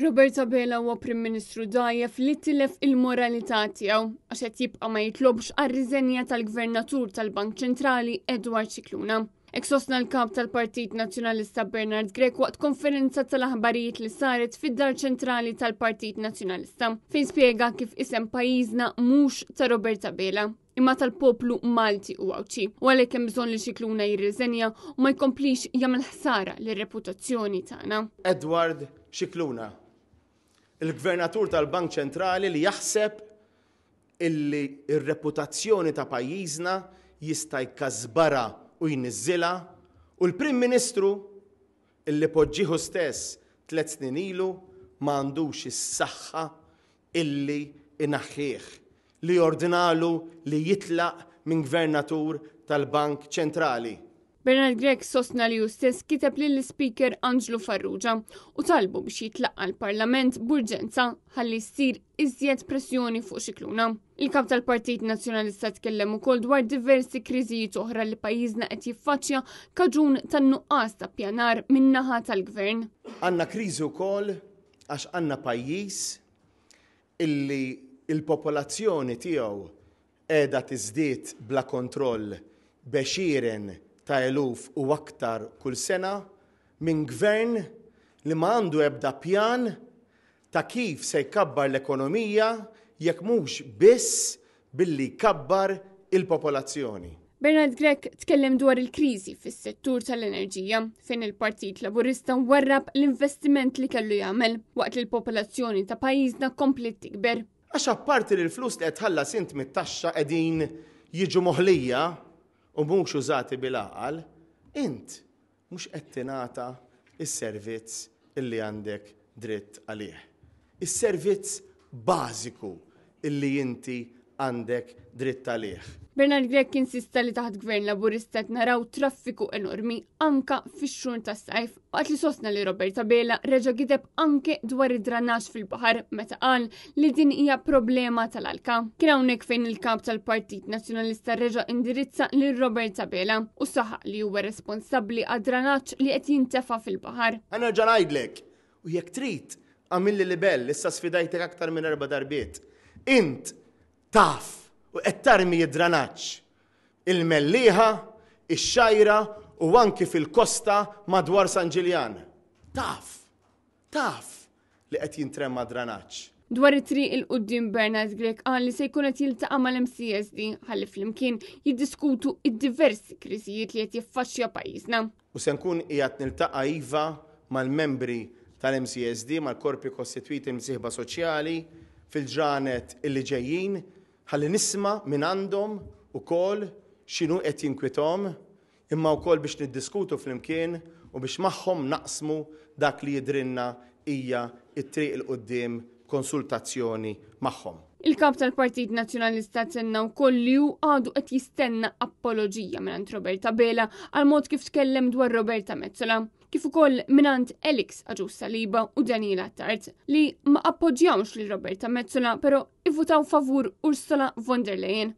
Robert Abela huwa Prim Ministru dgħajjef li tilef il-moralità tiegħu għax qed jibqa' ma jitlobx għar-riżenja tal-Gvernatur tal-Bank Ċentrali Edward Scicluna. Hekk sostna l-Kap tal-Partit Nazzjonalista Bernard Grech waqt konferenza tal-aħbarijiet li saret fid-Dar Ċentrali tal-Partit Nazzjonalista fejn spjega kif isem pajjiżna mhux ta' Robert Abela imma tal-poplu Malti u Għawdxi. U għalhekk hemm bżonn li Scicluna jirriżenja u ma jkomplix jagħmel ħsara lir-reputazzjoni tagħna. Edward Scicluna, il-Gvernatur tal-Bank Ċentrali li jaħseb illi r-reputazzjoni ta' pajjiżna jista' jkasbarha u jniżżilha u l-Prim Ministru illi poġġiehu stess tlett snin ilu ma għandux is-saħħa illi jnaħħih, li jordnalu li jitlaq minn Gvernatur tal-Bank Ċentrali. Bernard Grech sostna li hu stess kiteb lill-Ispeaker Anġlu Farrugia u talbu biex jitlaqqa' l-Parlament b'urġenza ħalli ssir iżjed pressjoni fuq Scicluna. Il-Kap tal-Partit Nazzjonalista tkellem ukoll dwar diversi kriżijiet oħra li pajjiżna qed jiffaċċja kaġun tan-nuqqas ta' ppjanar min-naħa tal-Gvern. Għandna kriżi wkoll għax għandna pajjiż illi l-popolazzjoni tiegħu qiegħda tiżdied bla kontroll b'għexieren ta' eluf u aktar kull sena minn gvern li ma għandu ebda pjan ta' kif se jkabbar l-ekonomija jekk mhux biss billi jkabbar il-popolazzjoni. Bernard Grech tkellem dwar il-kriżi fis-settur tal-enerġija, fejn il-Partit Laburista warrab l-investiment li kellu jagħmel waqt li l-popolazzjoni ta' pajjiżna kompliet tikber. Għax apparti li l-flus li qed tħallas int mit-taxxa qegħdin jiġu moħlija u mhux użati bil-għaqal, int mhux qed tingħata s-servizz illi għandek dritt għalih. Is-servizz bażiku illi inti għandek dritt għalih. Bernard Grech insista li taħt Gvern Laburista qed naraw traffiku enormi anka fix-xhur tas-sajf, waqt li sostna li Robert Abela reġa' gideb anke dwar id-dranaġġ fil-baħar meta qal li din hija problema tal-alka. Kien hawnhekk fejn il-kap tal-Partit Nazzjonalista reġa' indirizza lil Robert Abela u saħaq li huwa responsabbli għad-dranaġġ li qed jintefa' fil-baħar. Ħa nerġa' ngħidlek, u jekk trid, għamilli libell, issa sfidajtek aktar minn erba' darbiet. Int taf u qed tarmi id-dranaġġ. Il-Mellieħa, ix-Xgħajra u anki fil-kosta madwar San Ġiljan. Taf, taf li qed jintrema dranaġġ. Dwar it-triq 'il quddiem Bernard Grech qal li se jkun qed jiltaqa' mal-MCSD ħalli flimkien jiddiskutu d-diversi kriżijiet li qed jiffaċċja pajjiżna. U se nkun qiegħed niltaqa' iva mal-membri tal-MCSD, mal-korpi kostitwiti msieħba soċjali fil-ġranet illi ġejjin ħalli nisma' mingħandhom ukoll x'inhu qed jinkwithom imma wkoll biex niddiskutu flimkien u biex magħhom naqsmu dak li jidhrilna hija t-triq 'il quddiem b'konsultazzjoni magħhom. Il-Kap tal-Partit Nazzjonalista tenna wkoll li hu għadu qed jistenna apoloġija mingħand Robert Abela għal mod kif tkellem dwar Roberta Metsola, kif ukoll mingħand Alex Agius Saliba u Daniel Attard li ma appoġġjawx lil Roberta Metsola però ivvutaw favur Ursula von der Leyen.